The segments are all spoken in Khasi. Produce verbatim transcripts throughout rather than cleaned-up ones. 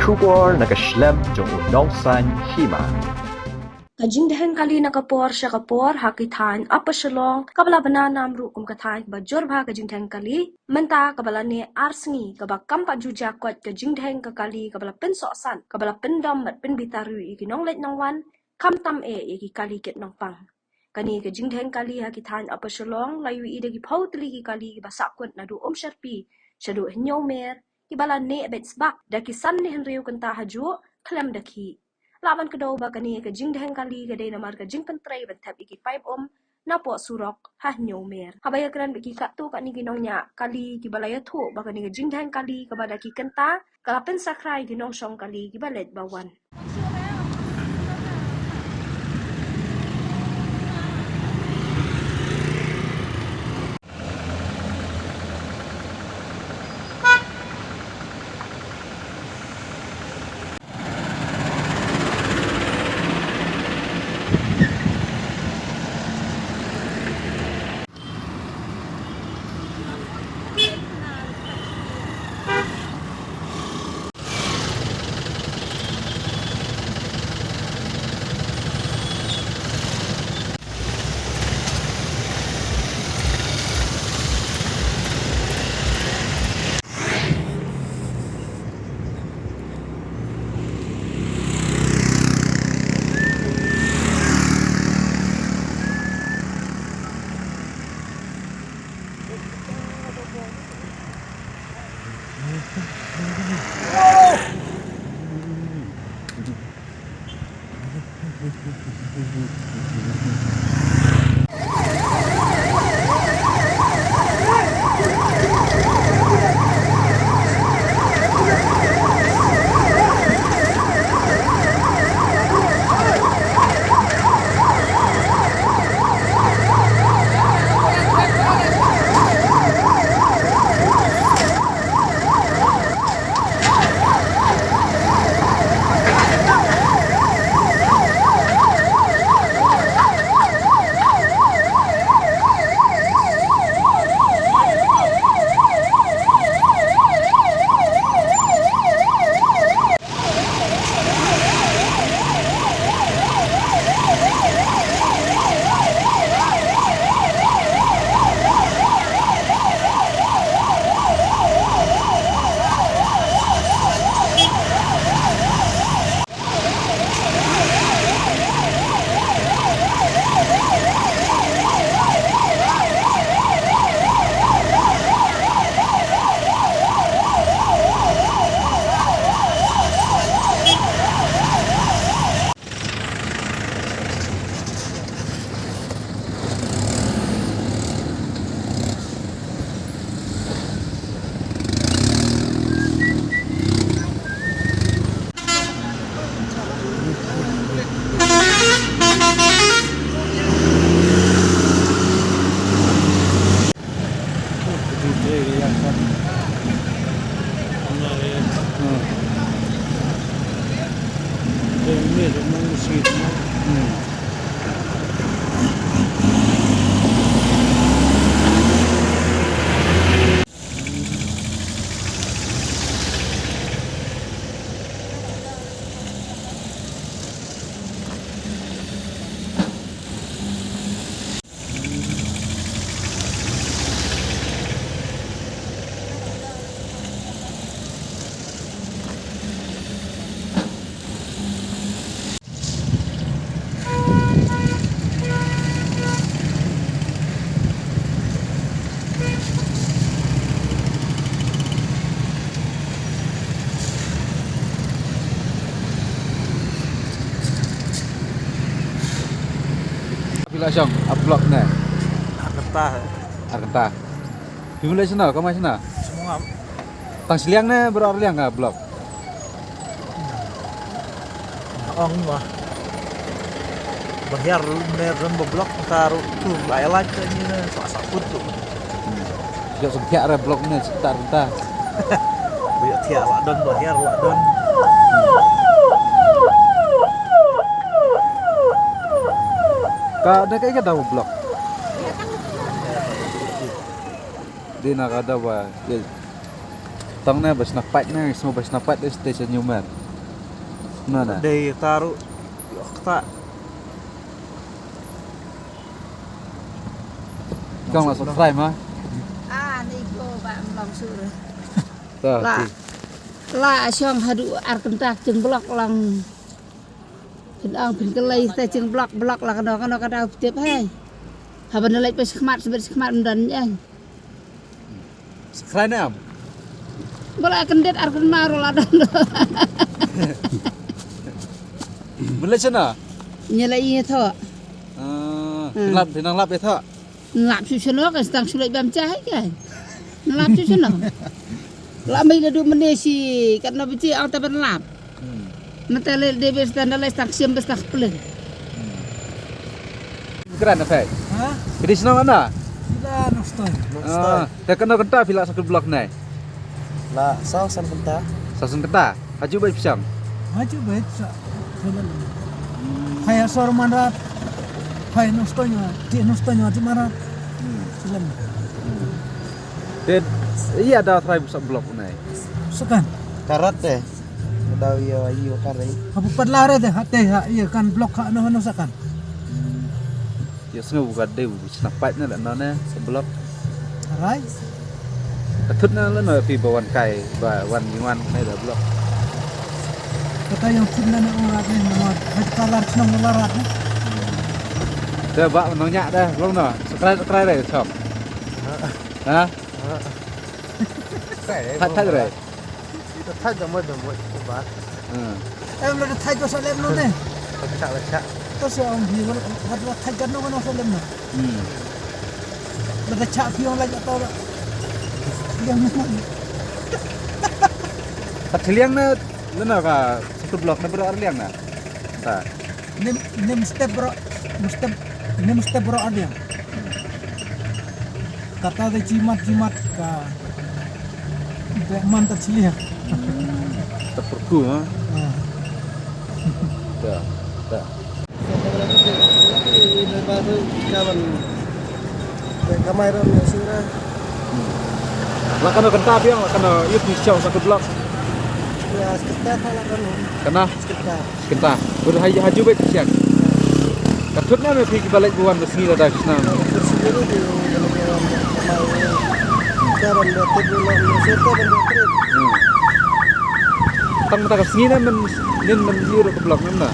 Khubor na ka shlem jong u nongsan hima. Ka jingdheng kali na ka por sha ka por ha ki thaiñ Upper Shillong kaba la bna nam ruh kum ka thaiñ kaba jur bha ka jingdheng kali mynta kaba la neh ar sngi kaba kam pat ju jia koit ka jingdheng ka kali kaba la pynsohsan kaba la pyndom bad pynbitar ruh ïa ki nongleit nongwan khamtam eh ïa ki kali kit nongpang. Kane ka jingdheng kali ha ki thaiñ Upper Shillong la ïohi da ki phew tylli ki kali kiba sahkut naduh Umsharpi shaduh Hynñiewmer kiba la neh beit sbak da ki san ne hynriew kynta hajuh khlem da khih. Lah ban kdew ba kane ka jingdheng kali ka dei namar ka jingpyntrei ban thep ïa ki paip um napoh surok ha Hynñiewmer. Haba ïakren bad ki katto katne ki nongñiah kali kiba la ïathuh ba kane ka jingdheng kali kaba da ki kynta ka la pynsakrai ïa ki nongshong kali kiba leit ba wan. Phi la shong ha block ne? Ar kynta. Ar kynta. Phi mut leit shano, ka ma shano? Shnong Ngam. Tang shiliang ne baroh arliang ka block? Ong ma. Ba hiar ne don ba block ka ruh tu ba ïa lait ka ni ne sa sa put tu. Hmm. Ïa sngewthuh re block ne sa ta rynta. Ba ïa thiah la don ba hiar la don. Ka da ka ka da block. Dei na ka da ba, ïa. Tang ne ba sna pait ne, sna ba sna pait dei station Newmer. Na na. Dei taru. Kta. Kang la subscribe ma. Ah, ni ko ba mlong sur. Ta. La. La shong hadu ar kynta jing blok lang. Phin ang phin kelei ta jing blok blok la kano kano kano tip hai. Haba na leit pa skhmat sbet skhmat mdan ai. Subscribe ne am? Bala kan det ar kan maru la dan. Mele chana? Nyela i tho. Ah, hmm. Lap dinang lap tho. Lap su chano kan stang sulai bam chai kan. Lap su chano. La mai la du mene si kat na bichi ang ta ban lap. Hmm. Mata le de bes tan le stang siam bes tak pelin. Kran na phai. Ha? Kri shnong ana? Sila Nongstoiñ. Ah, te kano kynta phi la sa kut blok nai? La saw san kynta. Saw san kynta. Haju bai psiang. Haju bai sa. Phai asor manrat. Phai Nongstoiñ, ti Nongstoiñ ti manrat. Hmm. Silam. Te iya da trai busak blok nai. Sekan. Karat te. Daw ïa ïa kare. Habu pat lare de ha te ha ïa kan blok ha no no sakan. Ïa sngew ka de u sna pait na la no ne sa blok. Rai. Ka thut na la no phi ba wan kai ba wan ni wan ne da blok. Kata yang thut na na ong rat ne no ha ka lar chnong la rat ne. Te ba no nya da blok no. Sakrai sakrai re chok. Ha? Thait thait re. Thait da mo da mo ba. Hmm. Em lo thait ko sa lem no ne. Cha cha. To se ong bi wat wat thait kan no no sa lem no. Hmm. Lo da cha phi ong la to la. Yang no. Ka thiliang na na ka satu blok na bro ar liang na. Ta. Nim nim step bro. Step nim step bro ar liang. Kata de jimat jimat ka. Dek man ta chili ha. Ta perku ha. Ah. Ta ta. Kamai ram ya sura. La kano kanta biang la kano yut ni chau satu blok. Ya sekitar la kano. Kana? Sekitar. Kynta. Bad ha, haju bad siang. Ka thut ne me phi ki ba leit ba wan ba sngi lada ki snam. Hmm. Tang mynta ka sngi ne men nin men ïoh ruh ka blok ne na.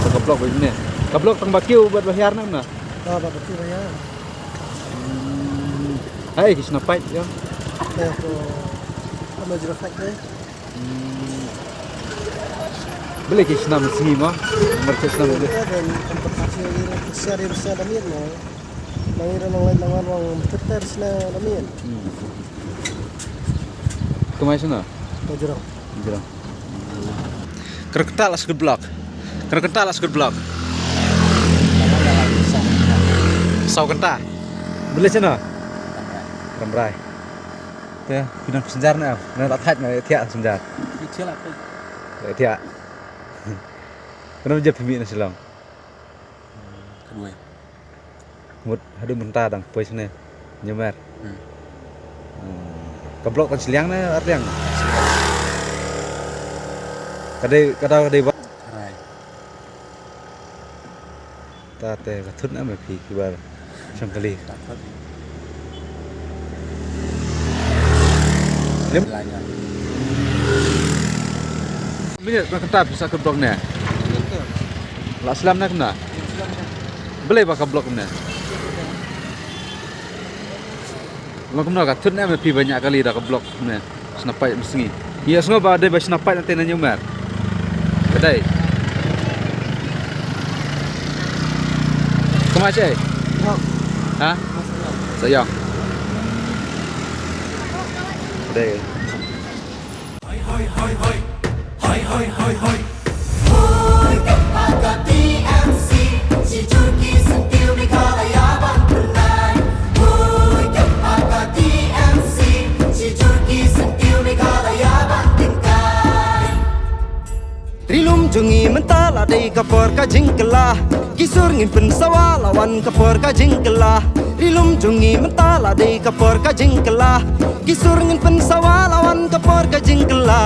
Ka blok ba ne. Ka blok tang ba kiew bad ba hiar ne na. Hmm. Hai ki sna pait ïa. Balei ki snam sngi mo? Merched snam balei? Kumai sna? Jrong. Jrong. Kren kynta la skut blok. Kren kynta la skut blok. Saw kynta. Balei sna? Rambrai. Te, phi nang passenger ne em? Ne la thait ne thiah passenger. Thiah la thait. Thiah. Kano jep phi mih na Shillong? Khatwei. Mut haduh mynta dang poi shane. Nyamer. Hmm. Hmm. Ka blok kan shiliang ne arliang? Ka dei, ka dei, ka dei ba? Rai. Ta te ka thut na me phi ki bar shong kali. Lim. Minit na kata pisa ka blok ne. La slam na kena. Balei ba ka blok ne. Long kumno ka thut ne me phi ba ñiah kali da ka blok ne. Sna pait mynsngi. Ïa sngew ba dei ba sna pait na te na Nyamer. Ka dei. Kumno shi? Ha? Sa ïa. Ka dei. Ri lum jong ngi mynta La dei ka por ka jingkylla, ki sur ngin pynsawa, la wan ka por ka jingkylla. Ri lum jong ngi mynta la dei ka por ka jingkylla, ki sur ngin pynsawa, la wan ka por ka jingkylla.